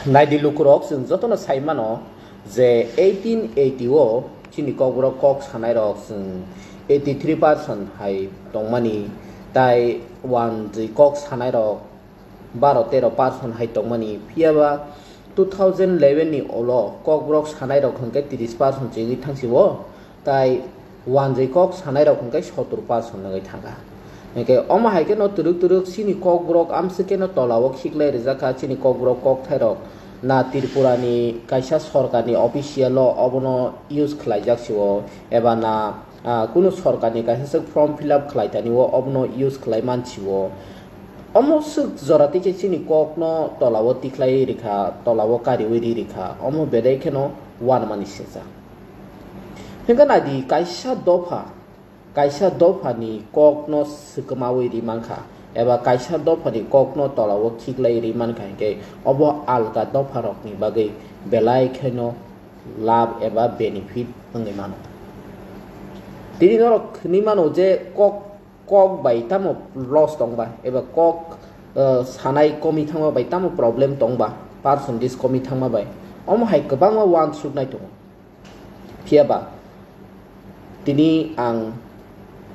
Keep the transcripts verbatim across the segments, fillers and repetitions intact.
Naidi lukurok, chwng jotono sai mano je eighteen eighty o chini Kokborok kok sanairok chwng eighty three percent hai tongmani, tai wanjwi kok sanairok baro tero percent hai tongmani. Phiyaba two thousand eleven ni ulo Kokborok sanairok hwnkhe tris percent chigwi thangsio, tai wanjwi kok sanairok hwnkhe sottor percent wngwi thangkha. Hwnkhe omo hai kheno twrwk twrwk chini Kokborok amswk kheno tolao khiklai rijak kha, chini Kokborok kokthairok na Tripura ni kaisa sorkar ni official o obono use khlaijak sio, eba na, ah, kunu sorkar ni kaisa swk form fill up khlai tani o obono use khlai man sio. Omo swk jora twi khe chini kokno tolao tikhlai rikha, tolao kariwi ri rikha, omo belai kheno wanmani sijak. Hwnkhe naidi, kaisa dopha, kaisa dophani kokno swkmawi ri mankha, eba kaisa dophani kokno tolao khiklai ri mankha, hwnkhe obo alka dopharokni bagwi belai kheno labh eba benefit wngwi mano. Tini norok khwnwi mano je kok, kok bai tamo loss tongba, eba kok, eh, sanai komi thangma bai tamo problem tongba, percentage komi thangma bai, omo hai kwbangma wansuknai tongo. Phiyaba tini ang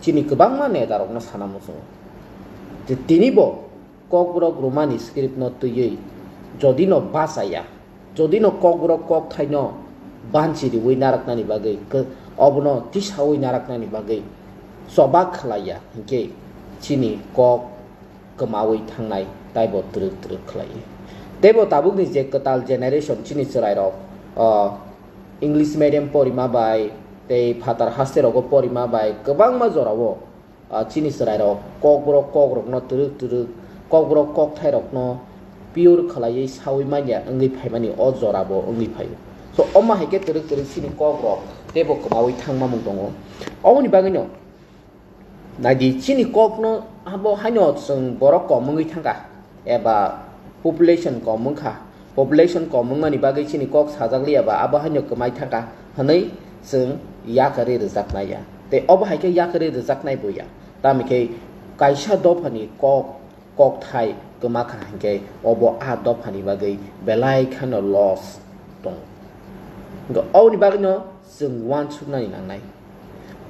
chini kwbangma netarokno sana muchungo je tini bo Kokborok Romani script no twiwi jodi no bachaya, jodi no Kokborok kokthaino banchi riwi naraknani bagwi, kw-, obono tisawi naraknani bagwi choba khlaiya, hinkhe chini kok kwmawi thangnai, taibo twrwk twrwk khlaiwi. Teibo tabukni je kwtal generation chini chwrairok, o, English medium porima bai, tei phatar haste rogo porima bai, kwbangma jorao, ah, chini chwrairok kokborok kokrokno twrwk twrwk, kokborok kokthairokno pure khlaiwi sawi manya wngwi phaimani o jorabo wngwi phaio. So, omo hai khe twrwk twrwk chini kokrok teibo kwmawi thangmamung tongo. Oboni bagwino naidi, chini kokno abo haino chwng borok kom wngwi thangkha, eba population kom wngkha. Population kom wngmani bagwi chini kok sajak liya ba abo haino kwmai thangkha hwnwi chwng yakarwi rwjaknai ya. Tei obo hai khe yakarwi rwjaknai bo ya. Tamni khe kaisa dophani kok, kokthai kwma kha hinkhe obo a dophani bagwi belai kheno loss tongo. Hinkhe oboni bagwino chwng uansuknani nangnai.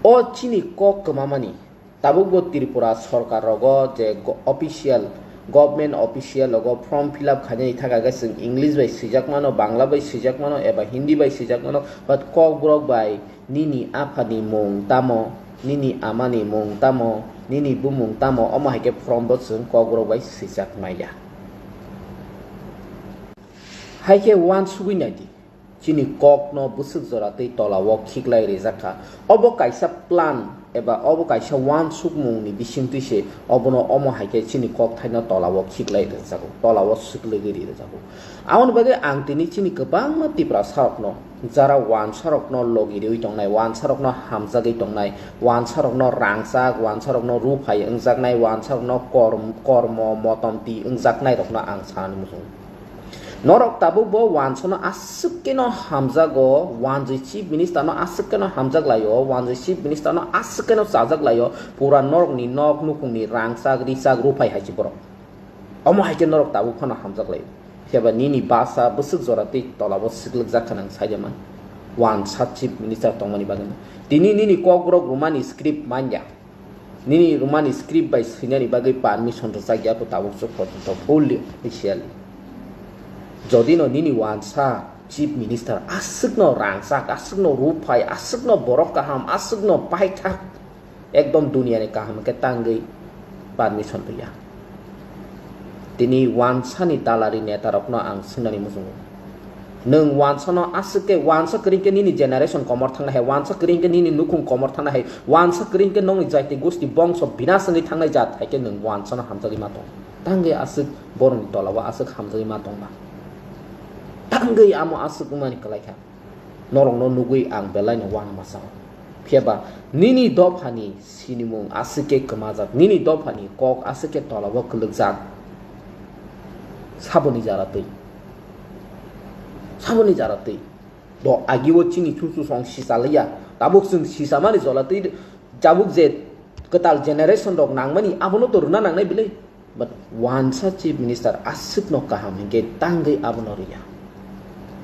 O chini kok kwmamani tabukbo Tripura sorkar rogo je go-, official, government official rogo form fill up khainani thaka khe chwng English bai swijak mano, Bangla bai swijak mano, eba Hindi bai swijak mano, but kokborok bai nini aphani mung tamo, nini amani mung tamo, nini bumung tamo, omo hai khe form bo chwng kokborok bai swijak maya. Hai khe uansugwi naidi. Chini kokno bwswk jora tei tolao khiklai rijak kha. Obo kaisa plan eba obo kaisa uansukmungni bisingtwi se obono omo hai khe chini kokthaino tolao khiklai rijago, tolao swklwgwi ri rijago. Aboni bagwi ang tini chini kwbangma Tiprasarokno, jara uansarokno logi riwi tongnai, uansarokno hamjagwi tongnai, uansarokno rangchak, uansarokno ruphai wngjaknai, uansarokno korm-, kormo motomti wngjaknairokno ang sanani muchungo. Norok tabuk bo uansano aswk keno hamjago, uanswi Chief Minister no aswk keno hamjak laio, uanswi Chief Minister no aswk keno chajak laio, pura norokni nok nukhungni rangchak, richak, ruphai hai se borok. Omo hai khe norok tabuk phano hamjak laio. Phiya ba nini basa bwswk jora tei tolabo swklwkjak kha nang sai de man. Uansa Chief Minister tongmani bagwi. Tini nini kokborok Romani script manya. Nini Romani script bai swinani bagwi permission rwchak ya kho tabuk chuk porjonto fully officially. Jodi no nini uansa Chief Minister aswkno rangchak, aswkno ruphai, aswkno borok kaham, aswkno paithak, ekdom duniani kaham khe tangwi permission rwya. Tini uansani dalari netarokno ang swngnani muchungo. Nwng uansano aswk khe, uansa kwrwng khe nini generation komor thangna hai, uansa kwrwng khe nini nukhung komor thangna hai, uansa kwrwng khe nokni jati gosti bongso binas wngwi thangnai jat hai khe nwng uansano hamjagwi ma tong. Tangwi aswk borokni tolao aswk hamjagwi ma tongma. Tangwi amo aswk wngmani kwlai kha. Norokno nugwi ang belaino uanama sao. Phiya ba nini dophani sinimung aswk khe kwmajak, nini dophani kok aswk khe tolao kwlwkjak. Saboni jara twi. Saboni jara twi. Bo agibo chini chuchu song sisa liya. Tabuk chwng sisa mani jola twi, tabuk je kwtal generation rok nangmani abono to rwna nangnai bile. But wansa chief minister aswkno kaham hinkhe tangwi abono rwya.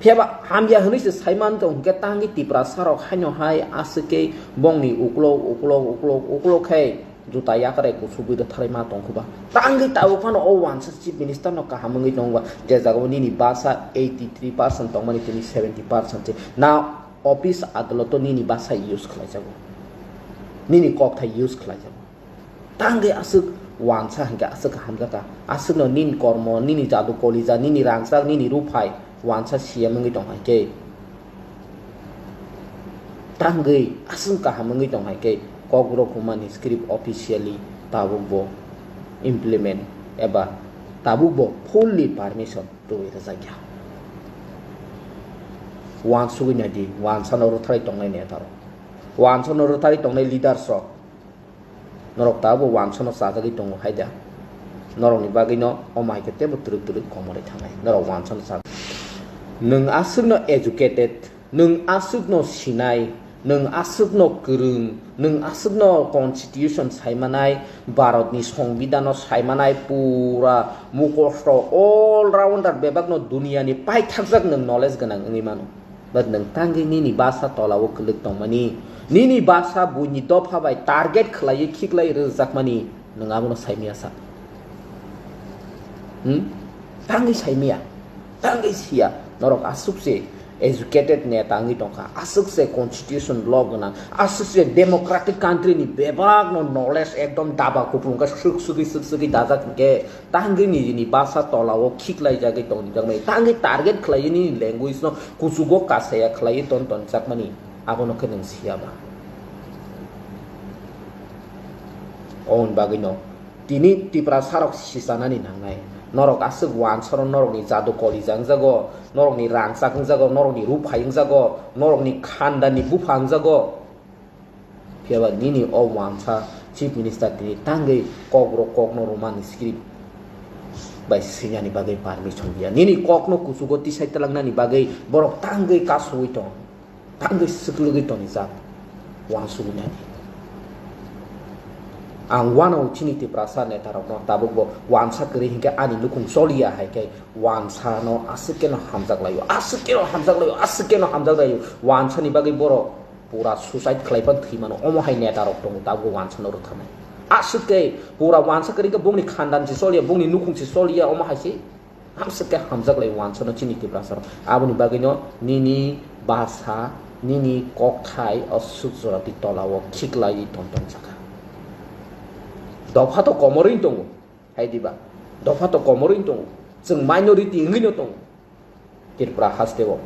Phiyaba hamya hwnwi se saiman tong hinkhe tangwi Tiprasa rok haino hai aswk khe bongni uklok uklok uklok uklok khe juta yakre kusubwi rwtharwi ma tongkhuba. Tangwi tabuk phano o wansa chief minister no kaham wngwi tongba, je jagao nini basa eighty three percent tongmani tini seventy percent se na office adaloto nini basa use khlaijago, nini kokthai use khlaijago. Tangwi aswk wansa hinkhe aswk hamjakha. Aswkno nini kormo, nini jadu kolija, nini rangchak, nini ruphai wansa C M wngwi tong hai khe. Tangwi aswk kaham wngwi tong hai khe Kokborok humani script officially tabuk bo implement eba tabuk bo fully permission rwi rwjakya. Wansugwi naidi, wansano rwtharwi tongnai netarok, wansano rwtharwi tongnai leaders rok. Norok tabuk wansano chajagwi tongo hai da? Norokni bagwino omo hai khe teibo twrwk twrwk komorwi thangnai. Norok wansano chajak. Nwng aswkno educated, nwng aswkno sinai, nwng aswkno kwrwng, nwng aswkno constitution saimanai, Bharatni songbidano saimanai, pura mukhosto all rounder bebakno duniyani paithakjak nwng knowledge gwnang wngwi mano. But nwng tangwi nini basa tolao kwlwk tongmani, nini basa buini dopha bai target khlaiwi khiklai rwjakmani, nwng abono saimaya sa? Hmm? Tangwi saimaya, tangwi siya. Norok aswk se educated neta wngwi tongkha, aswk se constitution law gwnang, aswk se democratic country ni bebak no knowledge ekdom daba kupulung khe swk swgwi swk swgwi dajak hinkhe tangwi nini basa tolao khiklai jagwi tongjakmani, tangwi target khlaiwi nini language no kuchugo kasaya khlaiwi ton tonjakmani, abono khe nwng siya ba? Oboni bagwino tini Tiprasarok sichanani nangnai. Norok aswk wansaro norokni jadu kolija wngjago, norokni rangchak wngjago, norokni ruphai wngjago, norokni khandani bupha wngjago. Phiyaba nini o wansa chief minister tini tangwi kokrok kokno romani script bai swinani bagwi permission diya. Nini kokno kuchugo tisai twlangnani bagwi borok tangwi kasugwi tong. Tangwi swklwgwi tonijak, wansugwi nani. Ang uanao chini Tiprasa netarokno tabukbo wansa kwrwi hinkhe ani nukhung choliya hai khe wansano aswk keno hamjak laio, aswk keno hamjak laio, aswk keno hamjak laio. Wansani bagwi borok pura suicide khlai phano thwi mano, omo hai netarok tongo tabukbo wansano rwtharnai. Aswk khe pura wansa kwrwi hinkhe bongni khandan se choliya, bongni nukhung se choliya, omo hai se. Hamswk khe hamjak lai wansano chini Tiprasarok. Aboni bagwino nini basa, nini kokthai o swk jorati tolao khiklaiwi tong tong sakha. Dopha to komorwi tongo, hai diba? Dopha to komorwi tongo. Chwng minority wngwino tongo Tripura hasteo.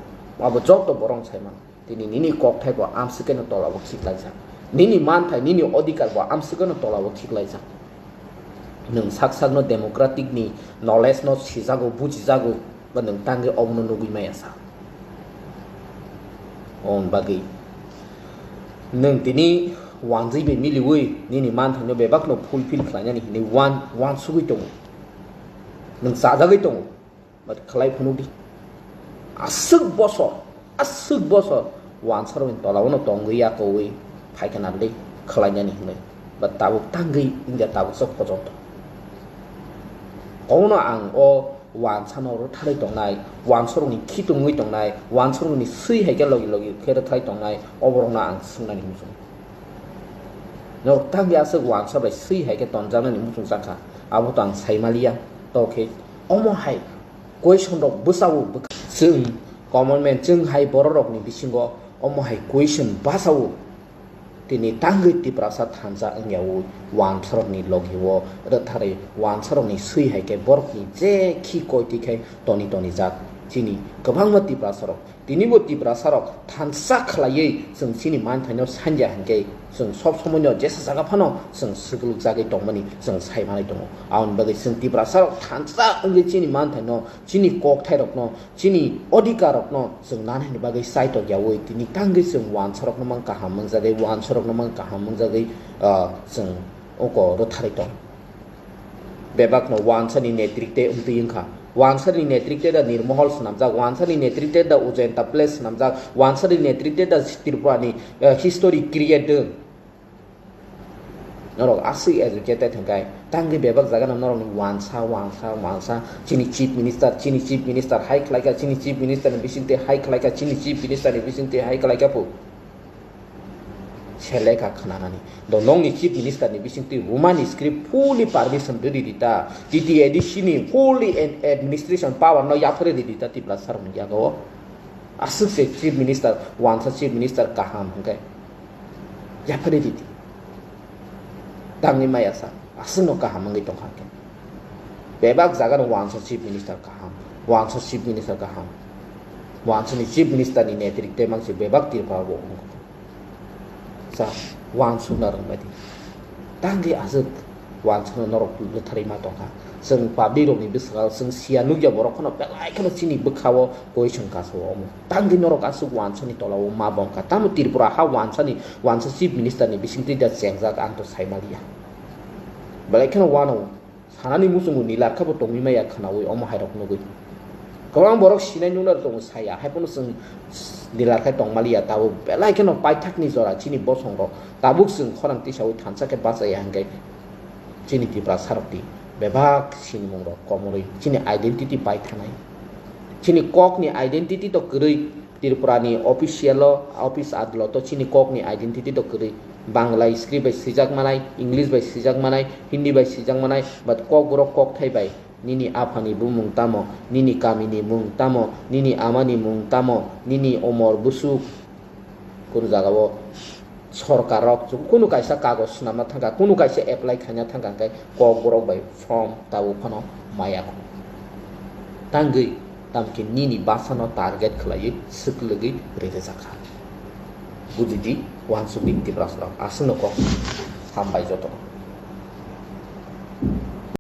Abo joto borok sai mano. Tini nini kokthai bo amswkeno tolao khiklaijak. Nini manthai, nini odhikar bo amswkeno tolao khiklaijak. Nwng sak sakno democratic ni knowledge no sijago, bujijago, ba nwng tangwi obono nugwi maya sa. Oboni bagwi nwng tini wanjwi bai miliwi nini manthaino bebakno fulfill khlainani hinwi wan-, wansugwi tongo. Nwng chajagwi tongo. But khlai phunukdi. Aswk bosor, aswk bosor wansarokni tolao no tongwi yakowi phaikha nangdi khlainani hinwi. But tabuk tangwi wngya tabuksa phojoto. Kono ang o wansano rwtharwi tongnai, wansarokni khitungwi tongnai, wansarokni swi hai khe logi logi khe rwtharwi tongnai, oborokno ang swngnani muchung. Norok tangwi aswk wansa bai swi hai khe tonjaknani muchung chakha, abo to ang saimaliya. To khe omo hai question rok bwsao bwkha-, chwng common man, chwng hai borok rokni bisingo omo hai question bwsao tini tangwi Tiprasa thansa wngyawi wansarokni logio rwtharwi wansarokni swi hai khe borokni je khi koi twi khai toni toni jak chini kwbangma Tiprasarok. Tini bo Tiprasarok thansa khlaiwi chwng chini manthaino sanja hinkhe chwng sob somoino jesa jaga phano chwng swklwkjagwi tongmani chwng sai manwi tongo. Aboni bagwi chwng Tiprasarok thansa wngwi chini manthaino, chini kokthairokno, chini odhikarrokno chwng nanani bagwi chaitok yawi tini tangwi chwng wansarokno mang kaham mangjagwi, wansarokno mang kaham mangjagwi, ah, chwng oko rwtharwi tong. Bebakno wansani netrikte wngtwi wngkha. Wansani netrikte da Nirmohol swnamjak, wansani netrikte da Ujayanta Palace swnamjak, wansani netrikte da Tripurani, eh, history create dwng. Norok aswk educated hwnkhe Tangwi bebak jaga no norok ni wansa, wansa, wansa, chini chief minister, chini chief minister hai khlai kha, chini chief minister ni bising twi hai khlai kha, chini chief minister ni bising twi hai khlai kha phu. Seleka khnanani. Do nongni chief minister ni bising twi Romani script fully permission ridi ta. T T A D C ni fully an-, administration power no yaphre ridi ta Tipra sarok ni yago. Aswk se chief minister, wansa chief minister kaham hwnkhe. Yaphre ridi. Tangwi maya sa. Aswk no kaham wngwi tongkha khe. Bebak jaga no wansa chief minister kaham. Wansa chief minister kaham. Wansa ni chief minister ni netrik te mangsi bebak Tripura bo. Sa, wansukna rwngbaidi. Tangwi aswk wansukna norok bwtharwi ma tongkha. Chwng public rokni bwskango chwng siya nukya borok phano belai kheno chini bwkhao question kasao omo. Tangwi norok aswk wansani tolao ma bongkha. Tamo Tripura ha wansani, wansa chief minister ni bisingtwi da chengjak ang to saimaliya. Belai kheno wano. Sanani muchungo nilar khe bo tongwi maya khwnawi omo hairok nugwi. Kwbang borok sinai nuknai tongo saya, haiphano chwng nilar khe tongmaliya, tabuk belai kheno paithakni jora chini bosongrok tabuk chwng khorang tisawi thansa khe bachaya hwnkhe chini Tiprasa rokni bebak sinimung rok komorwi chini identity bai thanai. Chini kokni identity to kwrwi Tripura ni official o, office adaloto chini kokni identity to kwrwi. Bangla script bai swijak manai, English bai swijak manai, Hindi bai swijak manai, but kokborok kokthai bai. Nini aphani bumung tamo, nini kamini mung tamo, nini amani mung tamo, nini omor busuk. Kunu jagao sorkar rok kunu kaisa kagoj swnamna thangkha, kunu kaisa apply khaina thangkha hwnkhe kokborok bai form tabuk phano maya kho. Tangwi tamkhe nini basano target khlaiwi swklwgwi rijak kha. Bujidi, wansukdi Tiprasa rok. Aswkno kok hambai jotono.